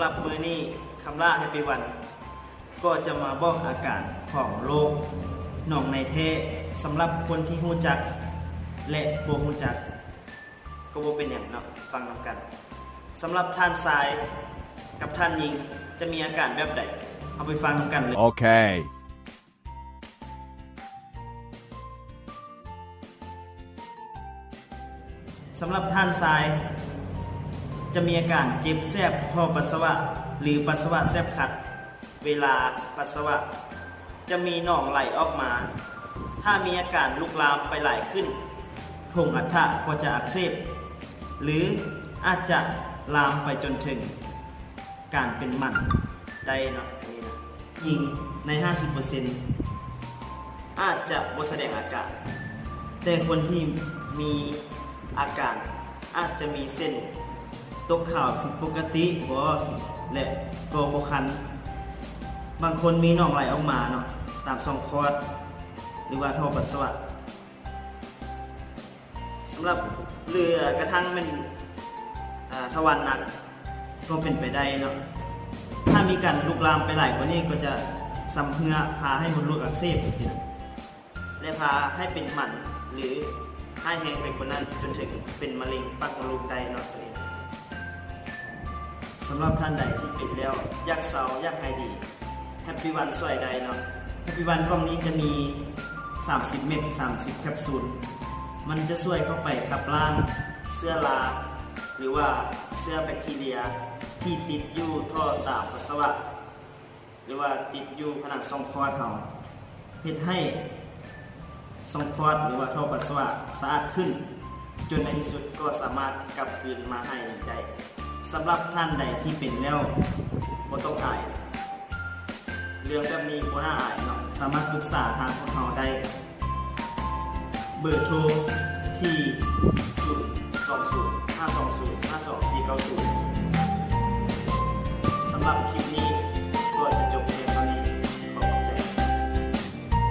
ສຳລັບມື້ນີ້ ຄຳຫຼ້າ Happy One ກໍຈະມາບອກອາການຂອງໂລກໜອງໃນແທ້ ສຳລັບຄົນທີ່ຮູ້ຈັກ ແລະ ບໍ່ຮູ້ຈັກ ກໍບໍ່ເປັນຫຍັງເນາະ, ຟັງນຳກັນ. ສຳລັບທ່ານຊາຍກັບທ່ານຍິງ ຈະມີອາການແບບໃດ? ເຮົາໄປຟັງນຳກັນເລີຍ. ໂອເຄ. ສຳລັບທ່ານຊາຍ ຈະມີອາການເຈັບແສບທໍ່ປັດສະວະ ຫຼື ປັດສະວະແສບຂັດ. ເວລາປັດສະວະຈະມີໜອງໄຫຼອອກມາ. ຖ້າມີອາການລຸກລາມໄປຫຼາຍຂຶ້ນ, ຖົງອັດຖະກໍຈະອັກເສບ ຫຼື ອາດຈະລາມໄປຈົນເຖິງ ການເປັນໝັນໄດ້ເນາະ. ນີ້ນະ ຍິງໃນຫ້າສິບເປີເຊັນ ອາດຈະບໍ່ສະແດງອາການ, ແຕ່ຄົນທີ່ມີອາການອາດຈະມີເຊັ່ນ ຕົກຂາວຜິດປົກກະຕິບໍ ແລະ ກໍບໍ່ຄັນ. ບາງຄົນມີໜອງໄຫຼອອກມາເນາະ ຕາມຊ່ອງຄອດ ຫຼືວ່າທໍ່ປັດສະວະ. ສຳລັບ ຫຼື ກະທັ່ງແມ່ນ ອາ ທະວານໜັກ ກໍເປັນໄປໄດ້ເນາະ. ຖ້າມີການລຸກລາມໄປຫຼາຍກວ່ານີ້ ກໍຈະຊຳເຮື້ອ ພາໃຫ້ມົດລູກອັກເສບ ຈັ່ງຊີ້ນະ ແລະ ພາໃຫ້ເປັນໝັນ ຫຼື ຮ້າຍແຮງໄປກວ່ານັ້ນ ຈົນເຖິງເປັນມະເຮັງປາກມົດລູກໄດ້ເນາະ. ສຳລັບທ່ານໃດທີ່ເປັນແລ້ວ ຢາກເຊົາ ຢາກຫາຍດີ Happy One ຊ່ວຍໄດ້ເນາະ. Happy One ກ່ອງນີ້ຈະມີສາມສິບເມັດ ສາມສິບແຄັບຊູນ. ມັນຈະຊ່ວຍເຂົ້າໄປຂັບລ້າງເຊື້ອລາ ຫຼືວ່າເຊື້ອແບັກທີເຣຍທີ່ຕິດຢູ່ທໍ່ຕາມປັດສະວະ ຫຼືວ່າຕິດຢູ່ຜະໜັງຊ່ອງຄອດເຮົາ, ເຮັດໃຫ້ຊ່ອງຄອດ ຫຼືວ່າທໍ່ປັດສະວະສະອາດຂຶ້ນ, ຈົນໃນທີ່ສຸດກໍສາມາດກັບຄືນມາຫາຍດີໄດ້. ສຳລັບທ່ານໃດທີ່ເປັນແລ້ວ ບໍ່ຕ້ອງອາຍ, ເລື່ອງແບບນີ້ບໍ່ໜ້າອາຍເນາະ, ສາມາດປຶກສາທາງພວກເຮົາໄດ້. ເບີໂທທີ່ ສູນສອງສູນ ຫ້າສອງສູນ ຫ້າສອງສີ່ເກົ້າສູນ. ສຳລັບຄລິ